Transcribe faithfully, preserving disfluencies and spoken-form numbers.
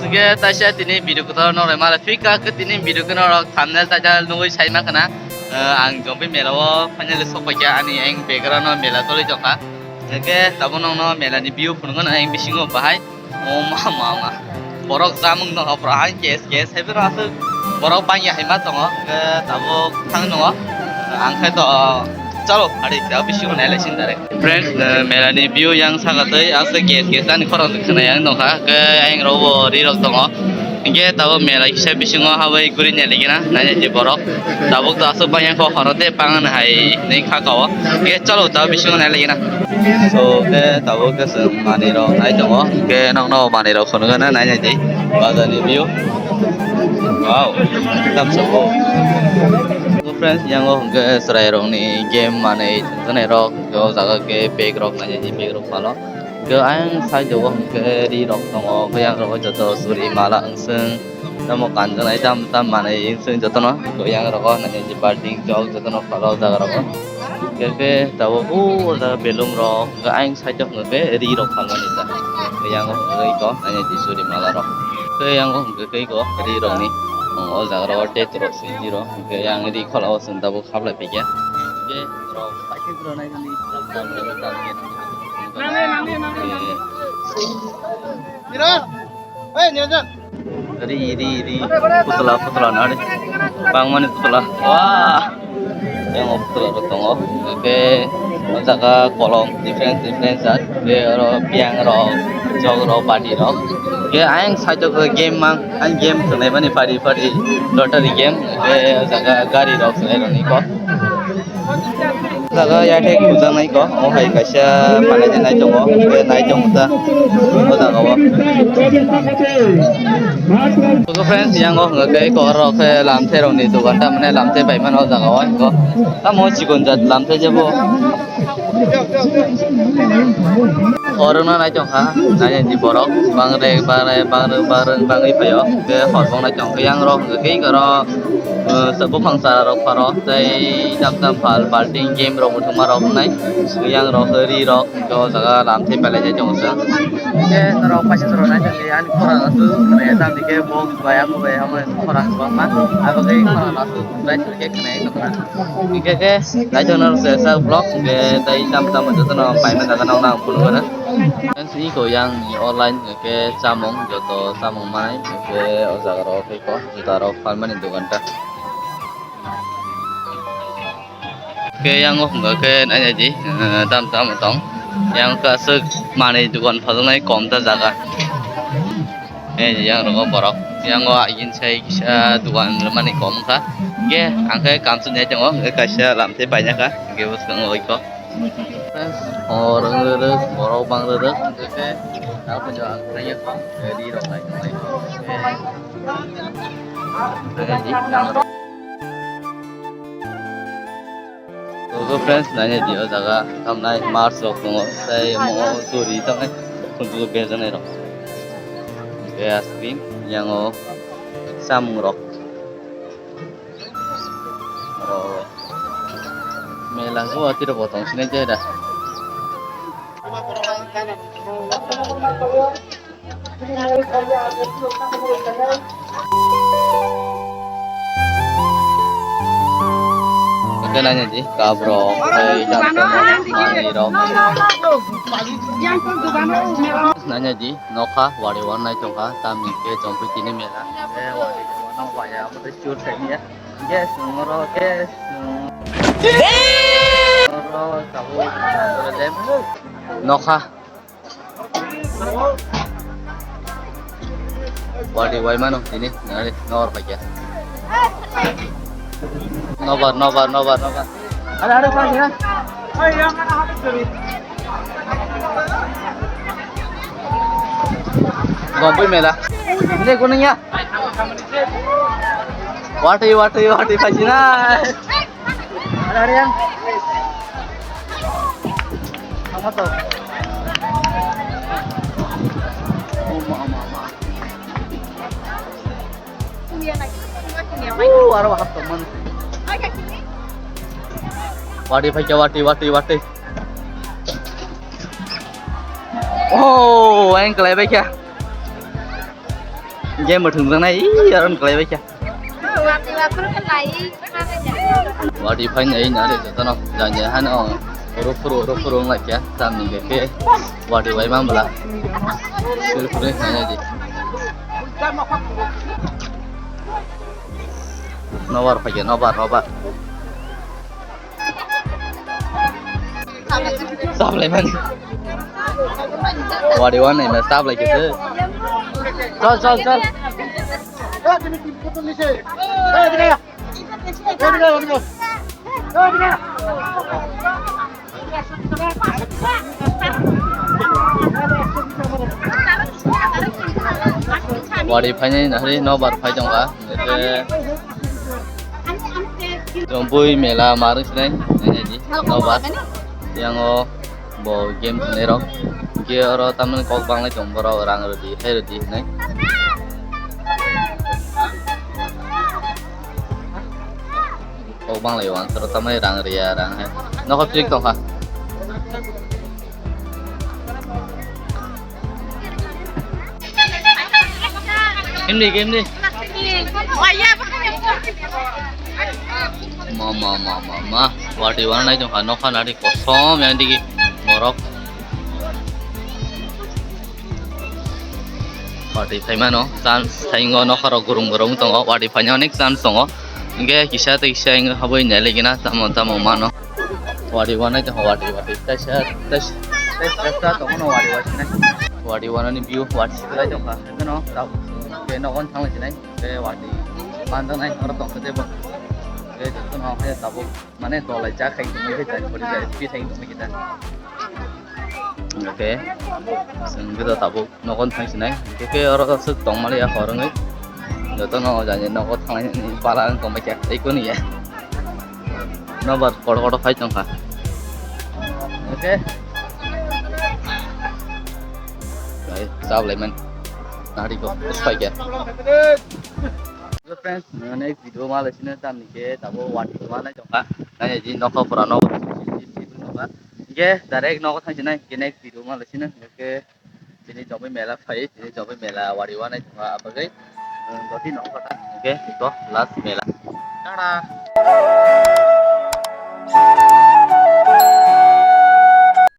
Hingke taisa tini video kotor no rema le phika ke tini video ke norok thumbnail title nugui sai ma khana. Eh, ang jompi mela o finally sokpaikha ani ang background o mela tolwi tongkha. Hingke tabuk nokno mela ni view phunukgo ang bisingo bahai. O ma, ma, ma. Borok jamung no hopra hai kes, kes, hai bero aswk borok bangya hai ma tongo. Hingke tabuk thang tongo. Ang khe to, chalo, hari ta bisingo nai lai sing direct. Friends, eh, mela ni view yang saka tei aswk kes, kes ani khorang khna yang nokha. Hingke ayang rok bo ri rok tongo. Hingke tabuk mela kisa bisingo habai guri nai lai gina, nai nai borok. Tabuk to aswk bangya kho horo te pangan hai ni kha kao. Hingke chalo ta bisingo nai lai gina. So, ke tabuk ke chwng manwi rok nai tongo, ke nokno manwi rok phunukgana nai nai di bazar ni view. Wow, tam sabo. So friends, yango hwnkhe chwrai rok ni game manwi thwngjaknai rok, o jaga ke bag rok nai nai di bag rok phano. Ke ayang side o hwnkhe ri rok tongo, ke yang rok joto suri mala wngswng. Tamo kanjaknai tam tam manwi wngswng jotono, yang rogo nai balting jok jotono phalok jaga rogo. Khe khe tabuk o jaga belum rok, ayang side o hwnkhe ri rok phalmani ta. Yang o hwnkhe iko nai di suri mala rok. Khe yang o hwnkhe khe iko ri rok ni, o jaga rogo tet rok swi di rok, hwnkhe yang ri khola o chwng tabuk hablai phaikha. Khe rok paikhe rok nai di tam tam tam tam. Mira, hey, Niranjan. Ri, ri, ri. Putla, putla na ri. Bangmani putla. Wah. Yang putla rok tongo. Oke. O jaga kolom different, different jat. Oke, oro piang rok, jog rok, badi rok. Oke, ayang side o game mang, ang game khwnai mani pari, pari. Lottery game. Oke, o jaga gari rok khwnai rok ni ko. Jaga yathek puja nai ko, o hai kaisa manai nai tongo, hwnkhe nai tongo ta o jaga o. Oke friends, yang o hwnkhe khe oro khe lamthai rok ni dogan ta mane lamthai pai mano o jaga o hwnkhe. Tamo chikon jat lamthai jebo. Oro no nai tongkha, nai di borok bangre, bangre, bangre, bangre, bangre phaio, khe hor bong nai tongkha yang rok hwnkhe khe oro. Eh, sa buphang chara rok pharo, tei tam tam phal balting game rok muthungma rok wngnai, yang rok, ri rok, hwnkhe o jaga lamthai pailai jai tongo chwng. Hwnkhe norok paisa chwrok nai tongdi, ani khorang aswk khwnai, tamni khe bo bai abo bai abo khorang kwbangma, abo khe khorang aswk nai tongkhe khwnai tongkha. Hwnkhe khe nai tongna rok se sak vlog, hwnkhe tei tam tam jotono paimani jaga nokna ang phunukgwno. Friends, iko yang ni online hwnkhe chamung, joto chamung manai, hwnkhe o jaga rok khe ko juta rok phalmani dogan ta. Khe yang o hwnka khe nai nai di, eh, tam tam tong. Yang khe aswk manwi dogan phajaknai kom ta jaga. Eh, yang rogo borok. Yang o agin sai kisa dogan rwmani kom wngkha. Khe ang khe kamchwlwi nai tongo, hwnkhe kaisa lamthai paina kha. Hwnkhe bwskango oi kho. Hor wng rwrwk, borok bang rwrwk, hwnkhe khe ang khe ang khe ri rok nai tonglai kho. Hwnkhe. Ogo friends, nai nai di o jaga tamnai mars rok tongo, tei omo turi tamnai khunjugo bejanai rok. Tei ice cream, yang o samung rok. Oro mela go atiro bo tong sinai jai da. Hwnkhe nai nai di, cup rok, tei jang tongma manwi rok. Nai nai di, nokha, wari wan nai tongkha, tamni khe chongphi tini mela. Tei wari wan no waya, omo tei chur sai ya. Yes, oro, yes. Oro, tabuk, oro, lem. Nokha. Wadi wai mano tini, nari, nor paikya. Nobar, nobar, nobar, nobar. Ada, ada, ada, ada. Gompoi mela. Ini gunungnya. Wati, wati, wati, paisina. Ada, ada yang. Sama tuh. Uma, uma, uma. Uh, aro hap teman. Wati, paikya, wati, wati, wati. Oh, ang kelai paikya. Game bo thwngjaknai, ih, aron kwlaibai kha. Wati phai nai na re jotono, jang jang hano, oro phuru, oro phuru wng lai kha, tamni khe khe, wati bai man bwla. Phuru phuru nai nai di. Nobar phai kha, nobar, nobar. Sablai mani. Wari wan nai ma sablai khe se. Chal, chal, chal. Wari phainai nahri nobar phai tongkha. Ete Jombui mela marwng sinai, nai nai di, nobar. Yango bo game sinai rok. Ge oro tamni kok banglai tong borok rang rwdi, hai rwdi hinai. Kok banglai wansaro tamai rang riya rang hai. Nokho trik tongkha. Himni, himni. Ma, ma, ma, ma, ma. Wati wana nai tongkha, nokha nari kosom yang digi borok. Wati phaimano chance thaingo, nokha rok gurum gurum tongo, wati phaina onek chance tongo. Hingke kisa tei kisa wngwi habwi nailaigena tamo tamo mano. Wari wanai tongkha, wari, wari. Taisa, taisa, taisa, taisa tongmano wari wasinai. Wari wanani view, wari siklai tongkha. Hwnkhe no, tabuk, hwnkhe nogo thanglaisini. Hwnkhe wari manjaknai, oro tongkha tei bo. Hwnkhe jotono hwnkhe tabuk, mane, dolai jak khai tongwi khe jai, pori jai, speed khai tongwi khe jai. Hwnkhe, chwng khe tabuk. Nogon thang sinai, hwnkhe khe oro aswk tongmani ya hor wngwi. Jotono o jani nogo thangnani bala wng tongbai kha, tei kunu ya. Nobar kotor kotor phai tongkha. Hwnkhe. Ai, chap laiman. Nari ko, phai kha. Hello friends, next video ma lai sino tamni khe tabo wati ma lai tongkha. Nai ji nokho pura nogo. Hwnkhe direct nogo thang sinai, hwnkhe next video ma lai sino. Hwnkhe Tini Jomoi mela phai, tini Jomoi mela wari wanai tongma abagwi, um, doti nong kota, hwnkhe ito last mela. Tara!